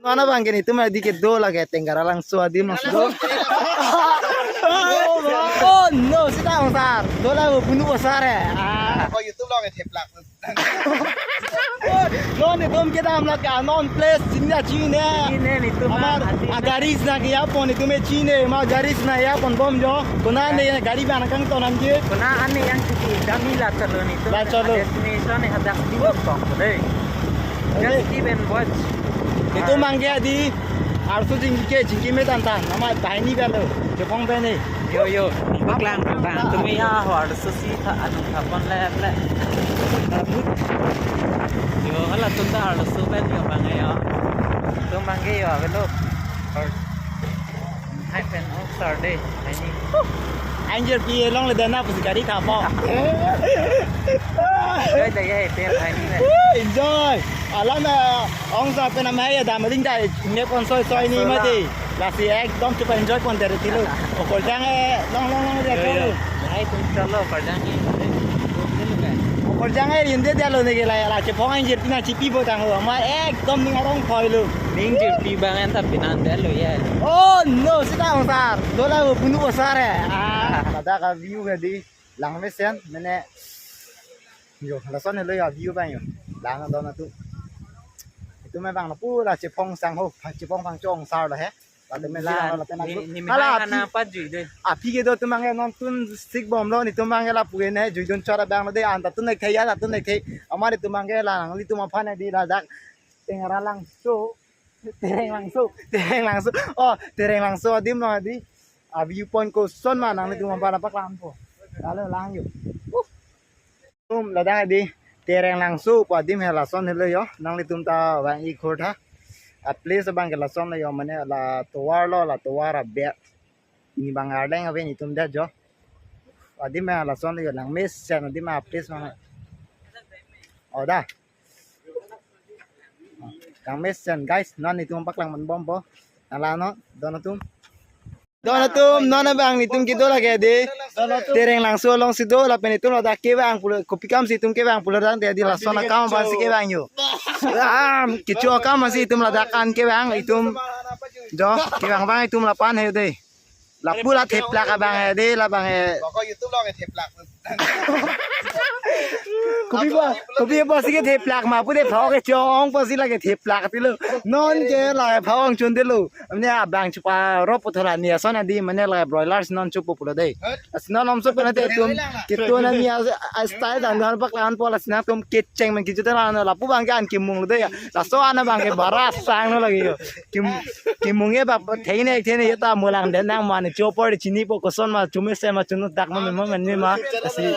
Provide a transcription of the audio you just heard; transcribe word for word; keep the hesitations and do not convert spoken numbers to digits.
Mana bang ke netum adi kedo lake Tenggaralangso adim laso do. Oh no, sita ongsar. Dola bu bunu ongsar eh. Ah. Oh, YouTube lo nge theplak. Non netum kedam lake non place chini chini. Chini netum amar adi. Agaris na ke yapon netum chini, ma garis na yapon bom jo. Konat ne gari bang kangton nangji. Konat ne yang chiti kami la chalo netum. La chalo. Destination ne hadak di bom tong dei. Just keep and watch. Netum bang ke adi arso jingke jingke me tan tan. Nama bahini belo. Chepong bene. Yo yo. Paklang paklang. Tumi ya ho arso si tha anung thapon le le. Yo hala tum ta arso ben yo bang yo. Tum bang ke yo avelo. Hai pen ongsar dei. Hai ni. Anjir pi long le dana pusi gari thapo. Enjoy dei ye pen hai ni. Enjoy. Alam eh, ongsar pen amai ya dam ling dai ne pon soi soi ni ma dei. Lasi ekdom chupa enjoy pon dere tilo. Okorjang eh long long long dei. Yo, yo. Hai tum chalo okorjang ni. Okorjang eh yende delo ne ke la la chepong anjir tina chipi bo tang ho. Ma ekdom ning arong khoi lo. Ning chipi bang en ta pinan delo ye. Oh no, sita ongsar. Dola bu bunu ongsar eh. Ah, pada ka view ke di langmesen mene. Yo, lason helo ya view bang yo. Lang don atum. Itum me bang lapu la chepong sang ho, chepong pangchong sar lo he. Latum me lang lo lapen ni, atum. Ni mi hala hai api, hana pa jui dei. Api kedo atum bang ke non tun sik bom lo netum bang ke lapu ke ne jui dun chora bang lo dei anta tun nek thei anta tun nek thei. Amar netum bang ke lang netum aphan ne di ladak. Tenggaralangso. Tereng Langso, Tereng Langso. Oh, Tereng Langso adim lo adi. A view point koson ma nanglitum aphan paklang po. Lalo lang yo. Uh. Tum ladak adi Tereng Langso pu adim he lason helo yo. Nanglitum ta vang-ik hor tha. A place bang ke lason lo yo mane la tovar lo la tovar abet. Ni bang arleng ave netum det jo. Adim he lason lo yo langmesen adim a place bang. Oh da. Langmesen guys, non netum paklang man bom po. Nala no, don atum. Don atum, non abang netum kedo lake dei. Tereng Langso along si do, lapen netum ladak kevang pulo, kopi kam si netum kevang pulo dang dei di lason akam abang si kevang yo. Ah, kecho akam si netum ladak an kevang, netum. Jo, kevang bang netum lapan he dei. Lapu la theplak abang he dei, labang he. Bako YouTube lo nge theplak. Kopi ba, kopi ba si ke theplak ma pu dei phao kechong pa si lake theplak tilo. Non ke la phao ang chun tilo. Amne abang chupa rop pu thola ni ason adi mane la broilers non chupo pulo dei. Asi non om so pena te tum. Kitu na ni a, a style dan dan paklang po la sina tum kecheng men kitu la na lapu bang ke an kimung lo dei. Laso ana bang ke bara sang no lagi yo. Kim, kimung e ba thei ne thei ne ya ta mulang den nang mane chopor chini po koson ma chume se ma chunu dak ma ma ma ni ma. Asi.